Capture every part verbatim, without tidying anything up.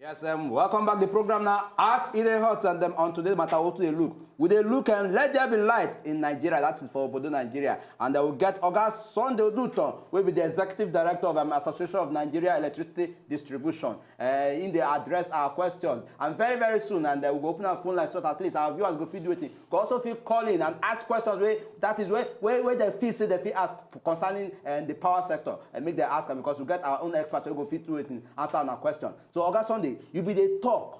Yes, um, welcome back the program now. As it is hot and um, on today's matter, what they look? We they look and let there be light in Nigeria. That is for Obodo, Nigeria. And they will get Oga Sunday Oduton, will be the executive director of um, Association of Nigeria Electricity Distribution. Uh, in the address our questions. And very, very soon, and uh, we go open our phone line so that at least our viewers go feed waiting. Go also feel calling and ask questions where that is where where, where they feel say they feel ask concerning uh, the power sector and make them ask them because we get our own experts who go fit to it and answer our question. So Oga Sunday, you be the talk,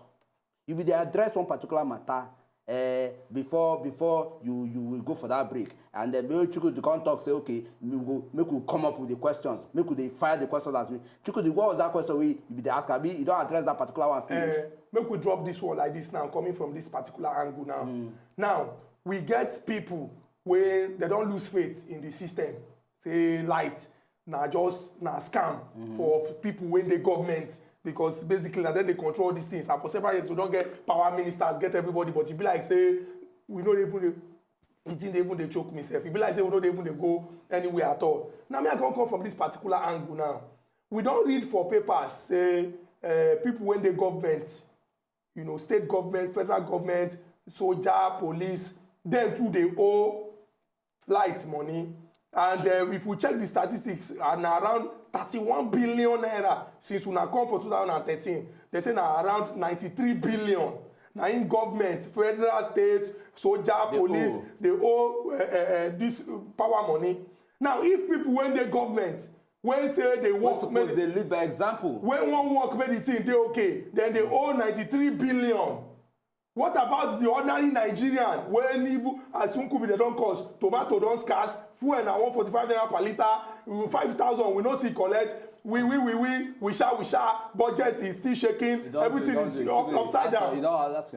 you be the address one particular matter uh, before before you you will go for that break, and then maybe Chuku to come talk say okay, we go make we come up with the questions, make we dey fire the questions as we Chuku, what was that question we you be the ask abi you don't address that particular one finish. Uh, make we drop this one like this now, coming from this particular angle now. Mm. Now we get people where they don't lose faith in the system. Say light na just na scam mm-hmm. for people when the government, because basically na then they control these things, and for several years we don't get power ministers, get everybody, but e be like say we no even dey the thing dey even dey choke me sef, e be like say we no dey even dey go anywhere at all. Now me I come come from this particular angle now. We don't read for papers say uh, people when the government, you know, state government, federal government, soldier, police, them too they owe light money. And uh, if we check the statistics, and around thirty-one billion naira since we now come for two thousand thirteen, they say now around ninety-three billion. Now in government, federal, state, soldier, they police, owe. They owe uh, uh, uh, this power money. Now, if people when the government when say they work make they lead by example, when one work make the thing they okay, then they owe ninety-three billion. What about the ordinary Nigerian when even as soon could be they don't cost, tomato don't scarce, fuel na one forty-five naira per litre, five thousand we no see collect, we we we we we sha we sha, budget is still shaking, everything is up, upside down.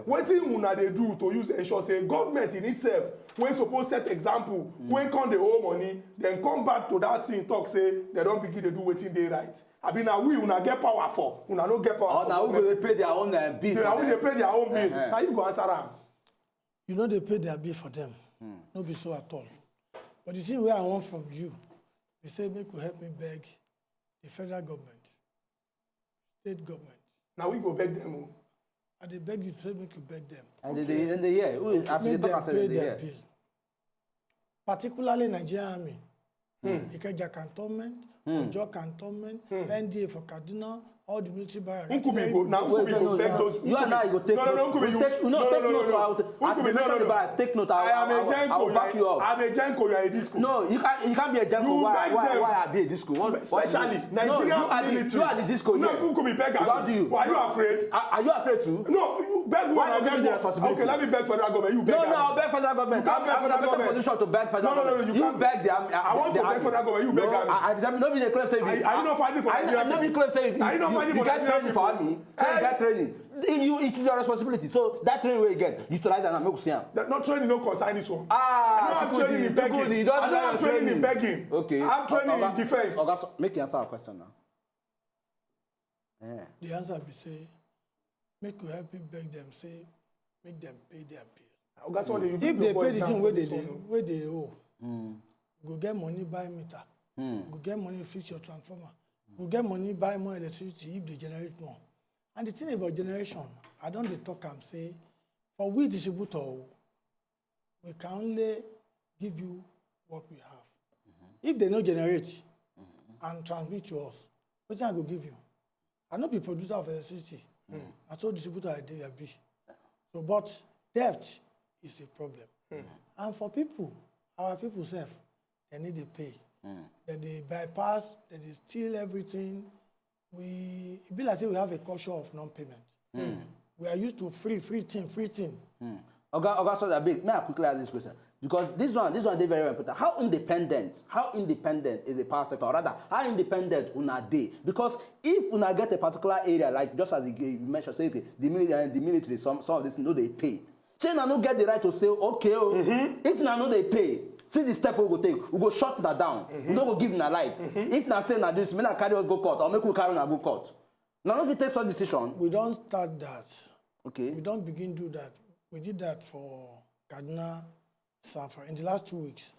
Wetin una dey do to use ensure say government in itself when suppose set example mm. When come the owe money, then come back to that thing talk say they don't begin to do wetin dey right. Abi na we una get power for, una no get power. Or na who go dey pay their own uh, bill? Na who dey pay their own bill? Uh-huh. Na you go answer am. You know they pay their bill for them. Hmm. No be so at all. But you see where I want from you, you say make you help me beg the federal government, state government. Now we go beg them. Oh. I dey beg you to say make you beg them. And okay. They, and they hear. Who is as you talk and say they hear. Bill. Particularly Nigerian army. Hmm. Ikeja cantonment, hmm. Ojo cantonment, hmm. N D A for Kaduna, all the military barracks. Nkubi go now. Nkubi go beg those. You and I go take note. Take, you know, take note. As they mention the barracks, take note. I will back you up. I'm a Janko. You are a disco. No, you can't. You can't be a Janko. Why? Why? Why I be a disco? Especially Nigerian military. You are the disco. No, Nkubi beg. What do you? Are you afraid? Are you afraid too? No, you beg. Why not give me the responsibility? Okay, let me beg federal government. You beg. No, no, I'll beg federal government. You can't beg federal government. Position to beg federal government. No, no, no, no, you can't beg the army. I want to beg federal government. You beg army. I, I, I no be dey claim say. Are you not fighting for Nigeria? I no be claim say. Are you not fighting for Nigeria? You get training for army. So you get training. You, it is your responsibility. So that training wey you get, utilize am and make we see am. That not training, no concern this one. Ah, I don't have training in begging. I don't have training in begging. Okay. I have training in defense. Oga, make you answer our question now. Eh. The answer be say, make you help me beg them, say, make them pay their bill. Oga Sunday, you bring your voice down for this one. If they pay the thing wey they owe, go get money buy meter, go get money fix your transformer, go get money buy more electricity if they generate more. And the thing about generation, I don dey talk am say, for we distributor, we can only give you what we have. If they no generate and transmit to us, wetin I go give you? I no be producer of electricity. Na so distributor I dey, I be. So, but theft is a problem. And for people, our people sef, they need to pay. Then they bypass, then they steal everything. We, e be like say we have a culture of non-payment. We are used to free, free thing, free thing. Oga, Oga, sorry, abeg, may I quickly ask this question? Because this one, this one dey very important. How independent, how independent is the power sector? Or rather, how independent una dey? Because if una get a particular area, like just as you you mentioned, say the, the, mili- uh, the military, some, some of this no dey pay. Say una no get the right to say, okay, oh, if una no dey pay, see the step we go take. We go shut una down. We no go give una light. If una say na this, make una carry us go court or make we carry una go court. Una no fit take such decision. We don start that. Okay. We don begin do that. We did that for Kaduna, Sanford in the last two weeks.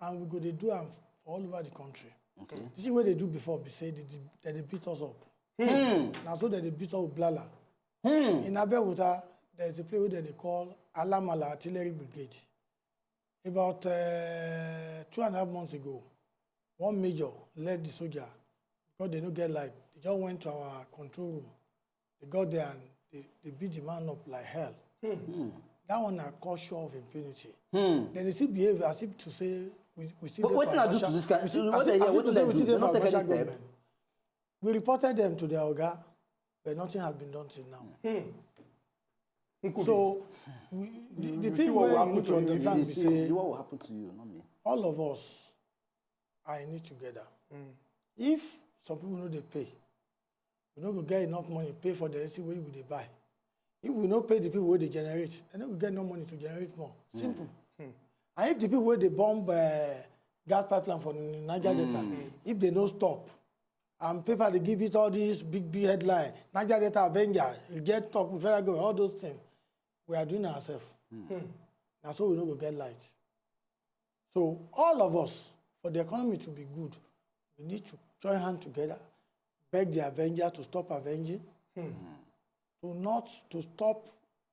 And we go dey do am for all over the country. Okay. The thing wey they do before be say they, they, they beat us up. Na so they, they beat us with blala. In Abeokuta, there's a place wey dem dey call Alamala Artillery Brigade. About uh, two and a half months ago, one major led the soldier because they no get light. They just went to our control room. They got there and they, they beat the man up like hell. That one na culture of impunity. Then they still behave as if to say we, we still But dey wetin for I do to Abacha. this kind? We still, What as they if, hear? as if Wetin to they say we do? still They dey no for take any Abacha step. Government. We reported them to their oga, but nothing has been done till now. So we, the, the see thing what wey will you happen need to to you if understand You be see, say what will happen to you, not me? all of us are in it together. If some people no dey pay, we no go get enough money pay for the thing wey we dey buy. If we no pay the people wey dey generate, dem no go get no money to generate more. Simple. And if the people wey dey bomb uh, gas pipeline for Niger Delta, if they no stop, and paper dey give it all this big big headline, Niger Delta Avenger, e get talk with federal government, all those things, we are doing ourselves. Na so we no go get light. So all of us, for the economy to be good, we need to join hand together, beg the Avenger to stop avenging, to not to stop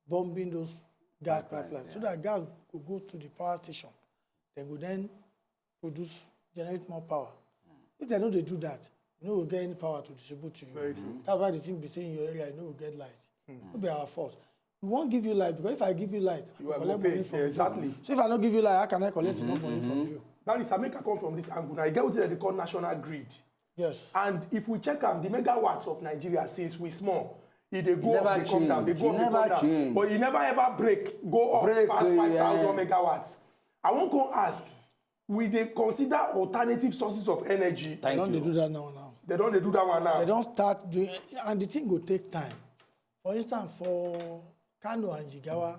bombing those gas pipelines, so that gas go go to the power station, then go then produce, generate more power. If they no dey do that, you no go get any power to distribute to you. Very true. That's why the thing be saying in your area, you no go get light. No be our fault. We won't give you light because if I give you light, I You go are collect go money pay. from Yeah, you. Exactly. So if I no give you light, how can I collect enough money from you? Barrister, make I come from this angle now. You get wetin dem dey call national grid. Yes. And if we check am, the megawatts of Nigeria since we small, e dey go Never up, dey come down, dey change. go up, dey Never come down. change. But e never ever break, go up Break, past eh, five thousand megawatts. I wan come ask, we dey consider alternative sources of energy. They Thank don dey you. do that now now. They don dey do that one now. They don start doing, and the thing go take time. For instance, for Kano and Jigawa,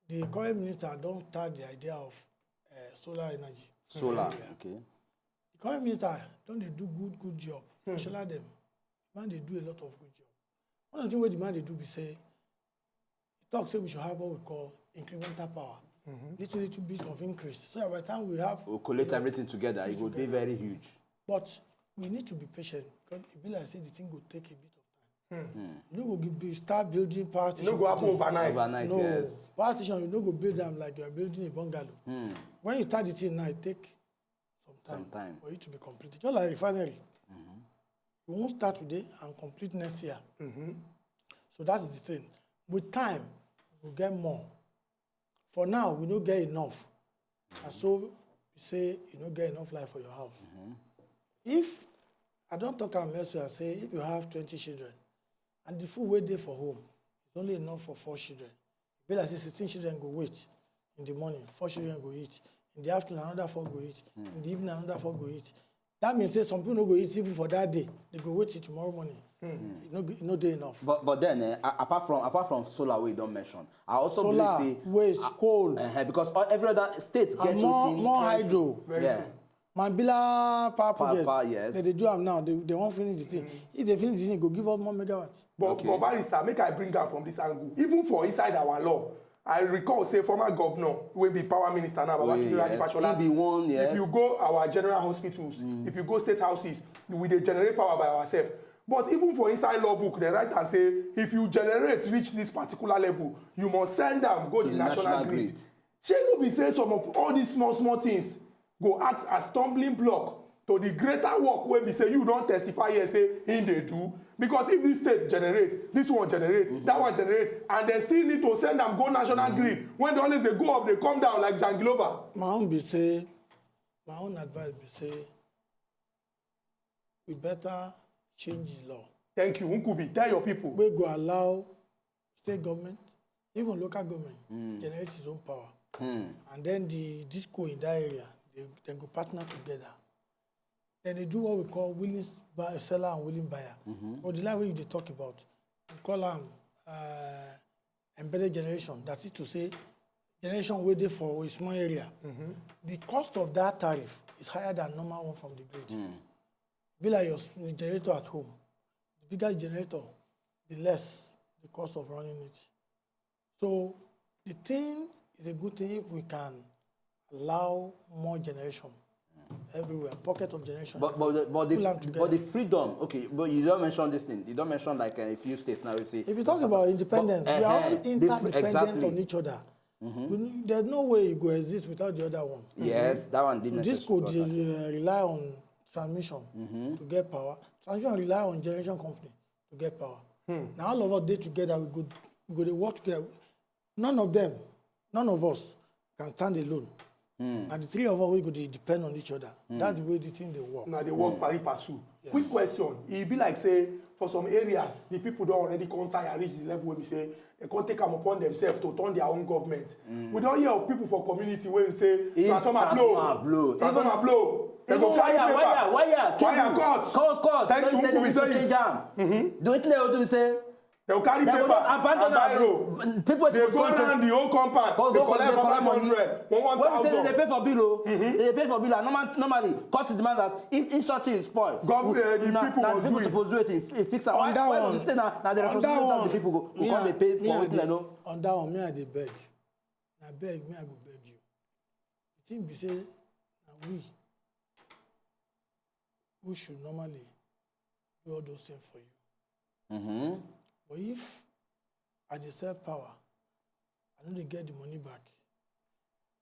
the current minister don start the idea of uh, solar energy. Solar. Yeah. Okay. The current minister don dey do good good job. Fashola dem, man dey do a lot of good job. One of the things wey the man dey do be say, he talk say we should have what we call incremental power. Little little bit of increase. So that by the time we have We'll collect you know, everything together. It go dey very huge. But we need to be patient because e be like say the thing go take a bit of time. You no go be start building power E station. no go happen Today. Overnight. Overnight, No, yes. Power station, you no go build am like you are building a bungalow. When you start the thing now, it take some time, Some time. For you to be completed. Just like refinery, you won't start today and complete next year. So that's the thing. With time, we get more. For now, we no get enough. And so you say you no get enough light for your house. If I don't talk am elsewhere, I say if you have twenty children and the food wey dey for home is only enough for four children, e be like say sixteen children go wait in the morning, four children go eat. In the afternoon, another four go eat. In the evening, another four go eat. That means say some people no go eat even for that day. They go wait till tomorrow morning. E no go- e no dey enough. But but then eh, a- apart from apart from solar wey you don mention, I also Solar, believe say waste, coal, uh, because all, every other state get and more wetin- more hydro. Very Yeah. true. Mambila power project. Power, yes. They dey do am now. They, they wan finish the thing. If they finish the thing, e go give us more megawatts. But, Okay. but Barrister, make I bring am from this angle. Even for inside our law, I recall say former governor wey be power minister now, Oh, Babatumilayi yes. Fashola, He be one, yes. If you go our general hospitals, if you go state houses, we dey generate power by ourselves. But even for inside law book, they write and say if you generate reach this particular level, you must send am go To the, the national, national grid. Grid. Shey no be say some of all these small small things go act as stumbling block to the greater work wey be say you don testify here say im dey do? Because if this state generate, this one generate, that one generate, and dem still need to send am go national grid when dem always dey go up dey come down like jangilova. My own be say, my own advice be say, we better change the law. Thank you, Nkubi. Tell your people. Wey go allow state government, even local government, generate its own power. And then the disco in that area, they, they go partner together. Then they do what we call willing buyer, seller and willing buyer. But the line wey you dey talk about, we call am uh, embedded generation. That is to say, generation wey dey for a small area. The cost of that tariff is higher than normal one from the grid. Be like your s- generator at home. The bigger the generator, the less the cost of running it. So the thing is a good thing if we can allow more generation. Uh, everywhere, pocket of generation. But but the, but the, Pull am but together. the freedom. Okay, but you don't mention this thing. You don't mention like uh, a few states now. You see, If you talk about independence, But, we are all uh-huh, the fr- interdependent exactly. on each other. We, there's no way you go exist without the other one. Yes, that one did So this necessary. could uh, rely on transmission to get power. Transmission rely on generation company to get power. Now all of us dey together, we go we go dey work together. None of them, none of us can stand alone. And the three of us we go dey depend on each other. That's the way the thing dey work. Na dey work pari passu. Quick question. E be like say for some areas, the people don already come tire reach the level wey be say they come take am upon themselves to turn their own government. We don hear of people for community wey say If transformer transformer blow, blow, transformer even- blow, they Even go carry wire, paper, wire, wire, wire cable, cut. cut, cut. Thank Don't you, say who they be need to say change it? am. The only thing they go do be say They go carry they go paper just abandon and buy am. road. People wey They suppose go control. round the whole compound. Go They go collect collect five money. hundred. One one When we say thousand. They pay for bill o. They pay for bill. And normal normally, cost demand that if, if something is spoiled, Gov- uh, the na- people na must people do it. Suppose do it. If, if fix am. On Why that why one, we say na na the on that responsibility of one, the people go me come I- dey pay me for I wetin dey- dem know. On that one, me I dey beg. Na beg, me I go beg you. The thing be say, na we who should normally do all those things for you. Mm-hmm. But if I dey sell power, I no dey get the money back.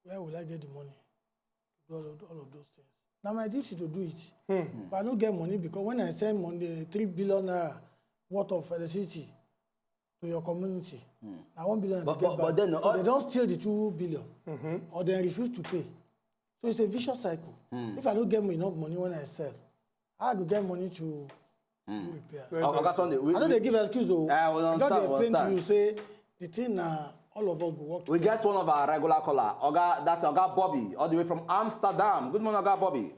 Where will I get the money to do all of, all of those things? Na my duty to do it. But I no get money because when I send money, three billion naira worth of electricity to your community, na one billion I But- dey but- get but back. then So all- they don steal the two billion, or they refuse to pay. So it's a vicious cycle. If I no get enough money when I sell, how I go get money to do repairs? O- Oga Sunday, we, I no dey give excuse o. I I just dey understand, explain to understand. You say the thing na all of us go work We together. Get one of our regular caller, Oga, that's Oga Bobby, all the way from Amsterdam. Good morning, Oga Bobby.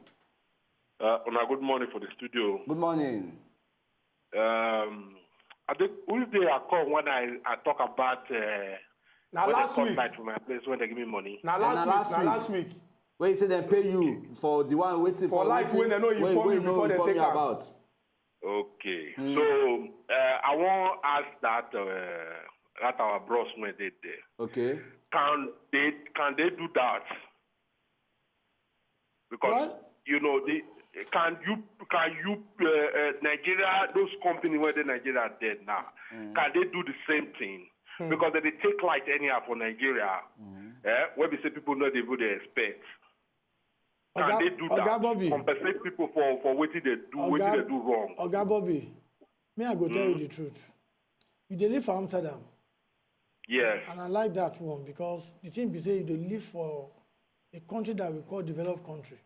Uh, una good morning for the studio. Good morning. Um, I think which day I call when I, I talk about uh, Na when last they cut week. Light for my place when they give me money. Na Na last last week. Na week. Last week. When you say dem pay you for the one waiting For light wey dem no inform you before they take am. About. Okay. So uh, I want ask that uh, that our bros when they there. Okay. Can they can they do that? Because Well- you know the can you can you uh, uh, Nigeria, those company where the Nigeria dead now, can they do the same thing? Because they take light anyhow for Nigeria. Eh? Where we say people know they go they expect. Can Oga- they do Oga that? Bobby. Compensate people for for what they do, what Oga- they do wrong. Oga Bobby, me I go tell you the truth. You dey live for Amsterdam, Yes. and I like that one because the thing be say you dey live for a country that we call developed country.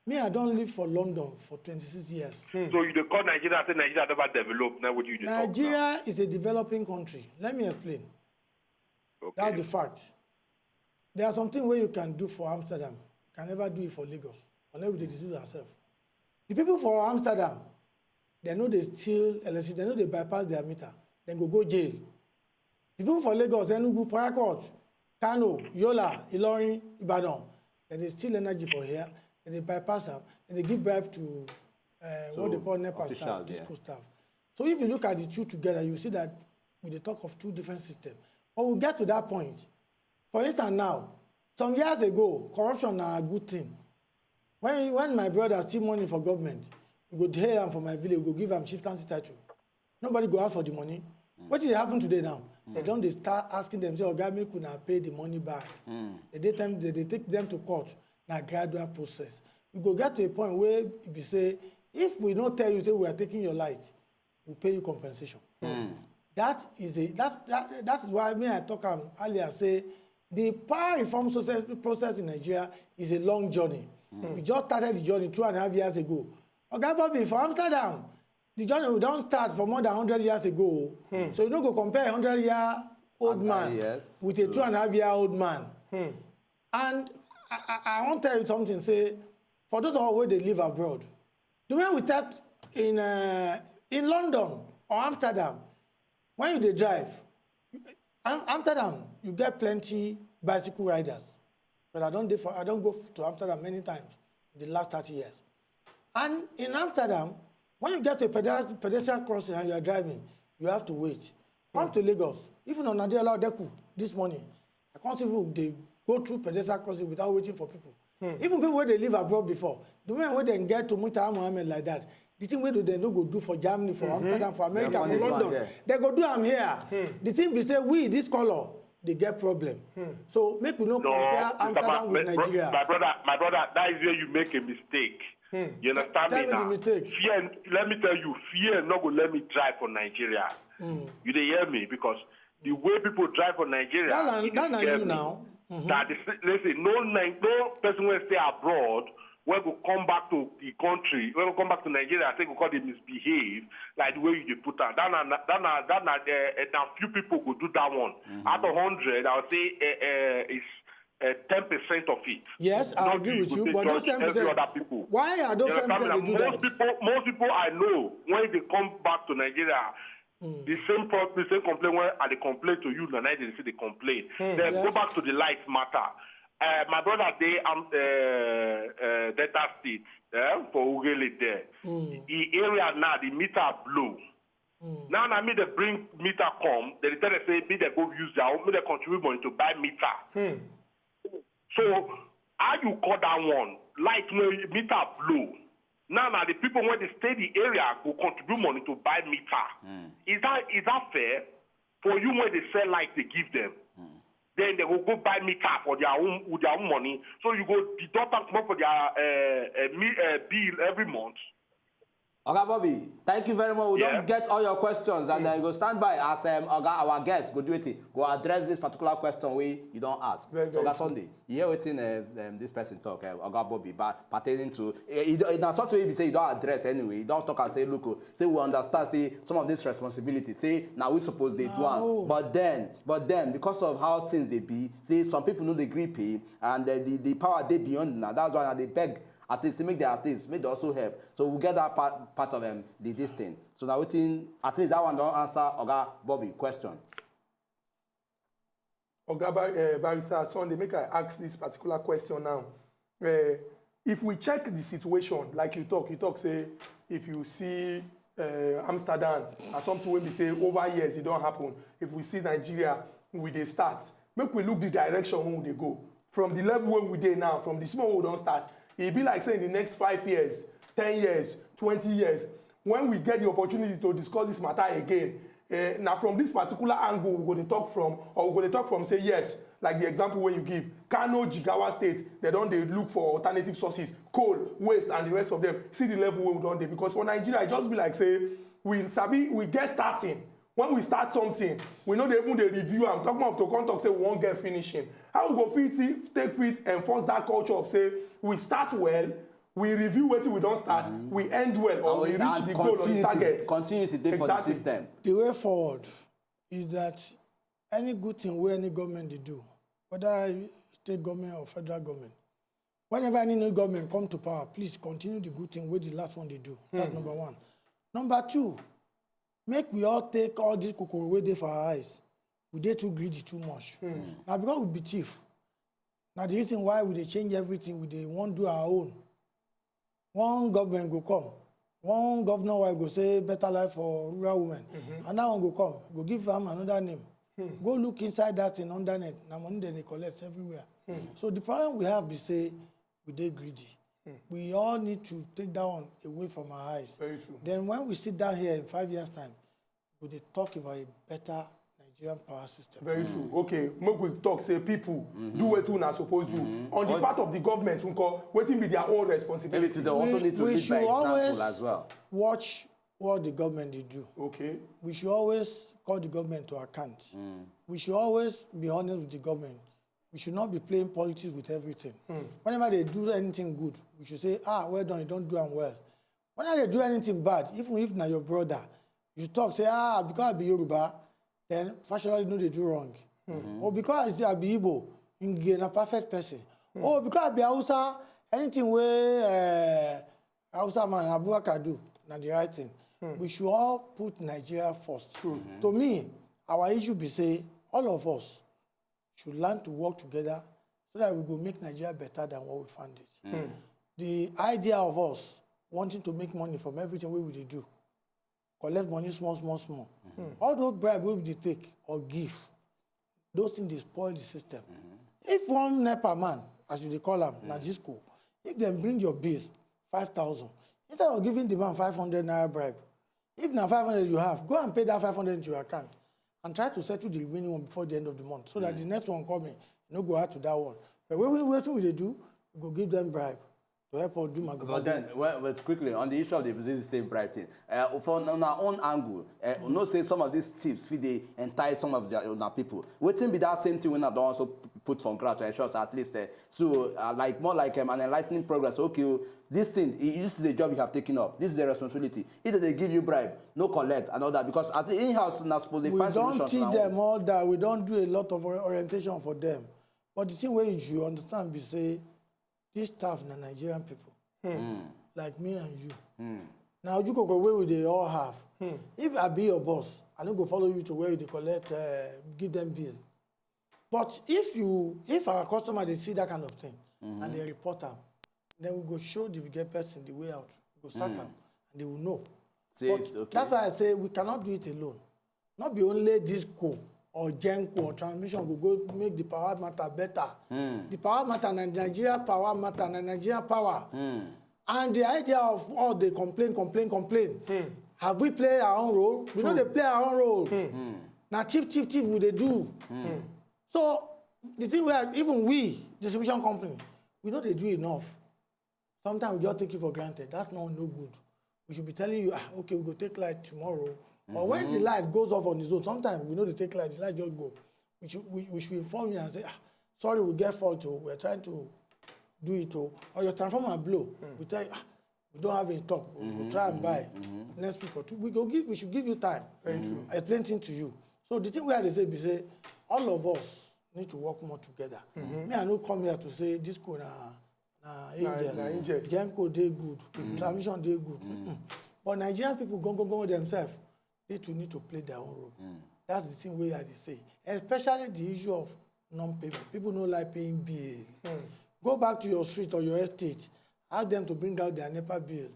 Me, I don live for London for twenty-six years. So you dey call Nigeria say Nigeria never develop. Now what you dey talk now? Nigeria is a developing country. Let me explain. Okay. That's the fact. There are some things where you can do for Amsterdam. You can never do it for Lagos. Unless we dey deceive ourselves. The people for Amsterdam, they know they steal electricity, they know they bypass their meter, then go go jail. The people for Lagos, Enugu, Port Harcourt, Kano, Yola, Ilorin, Ibadan, then they steal energy for here, then they bypass them, then they give bribe to uh, what So, they call NEPA staff, officials, yeah. disco staff. So if you look at the two together, you see that we dey talk of two different systems. But we get to that point. For instance, now, some years ago, corruption na a good thing. When when my brother steal money for government, we go hail am for my village, we go give am chieftaincy title. Nobody go ask for the money. What is happen today now? They don dey start asking them, say, "Oga, make una pay the money back." They dey time they dey take them to court. Na gradual process. We go get to a point where e be say, if we no tell you say we are taking your light, we pay you compensation. That is a that, that that is why me I talk am earlier say the power reform process, process in Nigeria is a long journey. We just started the journey two and a half years ago. Oga Bobby, for Amsterdam, the journey we don start for more than hundred years ago. So you no go compare a hundred year old man yes, with a two and a half year old man. And I, I, I wan tell you something. Say for those of us wey dey live abroad, the way we start in uh, in London or Amsterdam, when you dey drive, Am- Amsterdam, you get plenty bicycle riders. But I don dey for I don go f- to Amsterdam many times in the last thirty years. And in Amsterdam, when you get to a pedestrian, pedestrian crossing and you are driving, you have to wait. Come to Lagos, even on Adeola Odeku this morning, I can't see people they go through pedestrian crossing without waiting for people. Even people wey dey live abroad before, the men wey dem get to Murtala Mohammed like that, the thing wey do dem no go do for Germany, for Amsterdam, for America, for money go London, there. Dem go do am here. The thing be say we this color dey get problem. So make we no No, compare Mister Amsterdam Ma- with my, bro- Nigeria. my brother, my brother, that is where you make a mistake. You understand Tell me me the now? mistake. Fear, let me tell you, fear not go let me drive for Nigeria. You dey hear me? Because the way people drive for Nigeria, That na- it that na scare you me. Now. That is, listen, no, Ni- no person wey stay abroad wey go come back to the country, wey go come back to Nigeria, say go call dey misbehave like the way you dey put am. That na that na that na uh, na few people go do that one. Out of hundred, I would say uh, uh, it's uh, ten percent of it. Yes, I Not agree you with go you, take but those judge ten every percent, other people. Why are those You ten understand me? percent dey do Most that? people, most people I know when they come back to Nigeria, the same pro- the same complaint when I dey complain to you, na they say they complain. Then go Yes. Back to the light matter. Uh, my brother dey um, uh, uh, Delta State eh, for Ughelli there. The area now the meter blow. Now na me dey bring meter come. They dey tell them say me dey go use their own, me dey contribute money to buy meter. So how you call that one? Light wey meter blow. Now na the people wey dey stay the area go contribute money to buy meter. Is that is that fair? For you when they sell light, they give them. Then they go go buy meter for their own with their own money. So you go deduct am comot for their uh, uh, me, uh, bill every month. Oga Bobby, thank you very much. We Yeah. Don't get all your questions, and uh, you go stand by as um, Oga, our guest, go do it. Go address this particular question we you don't ask. Very, So very Oga true. Sunday, you hear wetin uh, um, this person talk, uh, Oga Bobby, but pertaining to uh, you don't- na something wey be say you don't address anyway. You don't talk and say, look, oh, say we understand, say some of this responsibility, say now we suppose they do am. But then, but then, because of how things they be, say some people know they agree pay, and uh, the, the power they beyond now. That's why they beg at least make their at least make they also help. So we get that part, part of them the this thing. So now waiting at least that one don't answer Oga Bobby question. Oga Bar- uh, Barrister Sunday, make I ask this particular question now. Uh, if we check the situation, like you talk, you talk say if you see uh, Amsterdam or something wey be say over years e don happen. If we see Nigeria, we dey start. Make we look the direction wey we dey go. From the level wey we dey now, from the small wey we don start, e be like say in the next five years, ten years, twenty years, when we get the opportunity to discuss this matter again, uh, na from this particular angle we go dey talk from, or we go dey talk from say yes, like the example wey you give, Kano, Jigawa State, they don dey look for alternative sources, coal, waste, and the rest of them. See the level wey we don dey, because for Nigeria, e just be like say we sabi we get starting. When we start something, we no dey even dey review am. Talk more of to come talk say we wan get finishing. How we go fit take fit enforce that culture of say we start well, we review wetin we don start, we end well, or we And reach the goal or the continuity, target. Continuity dey for the Exactly. System. The way forward is that any good thing wey any government dey do, whether state government or federal government, whenever any new government come to power, please continue the good thing wey the last one dey do. That's number one. Number two, make we all take all this kokoro wey dey for our eyes. We dey too greedy too much. Na because we be thief. Na the reason why we dey change everything. We dey wan do our own. One government go come. One governor wife go say better life for rural women. Another one go come, go give am another name. Go look inside that thing under net. Na money dem dey collect everywhere. So the problem we have be say we dey greedy. We all need to take that one away from our eyes. Very true. Then when we sit down here in five years' time, we dey talk about a better Nigerian power system. Very true. Okay, make we talk say people do wetin una suppose do. On the But part of the government, nko, wetin be their own Maybe responsibility? they also We- need to we lead by should always example as well. Watch what the government dey do. Okay. We should always call the government to account. We should always be honest with the government. We should not be playing politics with everything. Whenever they do anything good, we should say, ah, well done, you don do am well. Whenever they do anything bad, even if na your brother, you talk say, ah, because I be Yoruba, then Fashola no dey do wrong. Or because I be Igbo, Nge na perfect person. Or because I be Hausa, anything wey uh, Hausa man Abubakar do na the right thing. We should all put Nigeria first. To me, our issue be say all of us should learn to work together so that we go make Nigeria better than what we found it. The idea of us wanting to make money from everything wey we dey do, collect money small, small, small. All those bribe wey we dey take or give, those things dey spoil the system. If one NEPA man, as you dey call am, na disco. If dem bring your bill, five thousand, instead of giving the man five hundred naira bribe, if na five hundred you have, go and pay that five hundred into your account and try to settle the remaining one before the end of the month, so that the next one coming, you no go add to that one. But wetin we, wetin we dey do, we go give them bribe to help us do magomago. But then, well, but quickly, on the issue of the, this same bribe thing, uh, for una own angle, uh, you know say some of these tips fit dey entice some of their, una people. Wetin be that same thing wey una don also p-, put for ground to ensure say at least, uh, so, uh, like, more like, um, an enlightening progress. Okay, oh, this thing, i-, this is the job you have taken up. This is the responsibility. If they give you bribe, no collect and all that, because at the in-house, na suppose dey find solution. We don teach them all that. We don do a lot of or-, orientation for them. But the thing wey you should understand be say, these staff na Nigerian people, like me and you. Na ojukokoro wey we dey all have. If I be your boss, I no go follow you to where you dey collect, uh, give them bill. But if you, if our customer dey see that kind of thing and they report am, then we go show the get person the way out. We go sack am, and they will know. But that's why I say we cannot do it alone. Not be only disco or genco or transmission go go make the power matter better. The power matter na Nigeria power matter, na Nigeria power. And the idea of all dey complain, complain, complain. Have we play our own role? We no dey play our own role. Na thief, thief, thief we dey do. So the thing wey I, even we distribution company, we no dey do enough. Sometimes we just take it for granted. That's not no good. We should be telling you, ah, okay, we go take light tomorrow. Or when the light goes off on its own, sometimes we no dey take light, the light just go. We should, we, we should inform you and say, ah, sorry, we get fault o, we're trying to do it o. Or your transformer blow, we tell you, ah, we don't have a talk. We go try and buy next week or two. We go give, we should give you time. Very true. Explain things to you. So the thing wey I dey say be say all of us need to work more together. Me, I no come here to say disco na, na angel. Na angel. Genco dey good. Transmission dey good. But Nigerian people go, go, go themselves. They too need to play their own role. That's the thing wey I dey say. Especially the issue of non-payment. People no like paying bill. Go back to your street or your estate. Ask them to bring out their NEPA bill.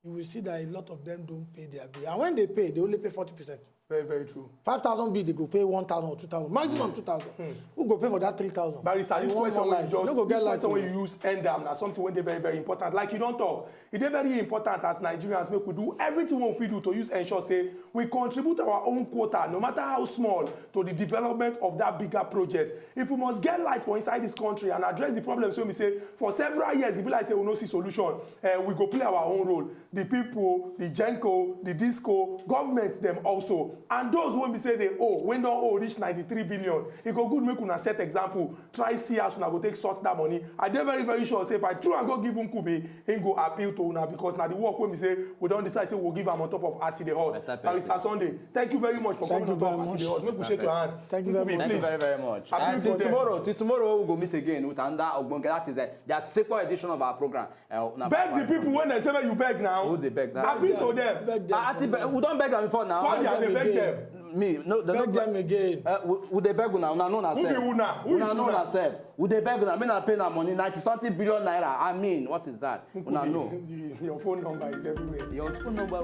You will see that a lot of them don't pay their bill. And when they pay, they only pay forty percent. Very, very true. Five thousand bill, they go pay one thousand or two thousand, maximum two thousand. Who go pay for that three thousand? Barrister, this question wey you just, no go get light. This question wey you use end am na something wey dey very, very important. Like you don talk, e dey very important as Nigerians make we do everything wey we fit do to use ensure say we contribute our own quota, no matter how small, to the development of that bigger project. If we must get light for inside this country and address the problems wey we say for several years, e be like say we no see solution, eh, we go play our own role. The people, the genco, the disco, government dem also. And those wey be say dey owe, wey don owe reach ninety-three billion, e go good make una set example. Try see as una go take sort that money. I dey very, very sure say if I throw am go give Nkubi, he go appeal to una because na the work wey be say we don decide say we go give am on top of As E Dey Hot. Barrister Sunday, thank you very much for coming on top of As E Dey Hot. Make we shake your hand. Thank you very much. Thank you very, very much. And till tomorrow, till tomorrow we go meet again with another ogbonge. That is the, the second edition of our program. Uh, una beg the people when they say make you beg now. Who dey beg now? Appeal to them. Beg them. Ah, I think be-, we don beg am before now. Come here, dey beg them. Me, no, they no beg them again. Uh, we, we dey beg una, una know una sef. Who be una? Who is una? Una know una sef. We dey beg una, make una pay una money, ninety something billion naira. I mean, what is that? Una know. Your phone number is everywhere. Your phone number.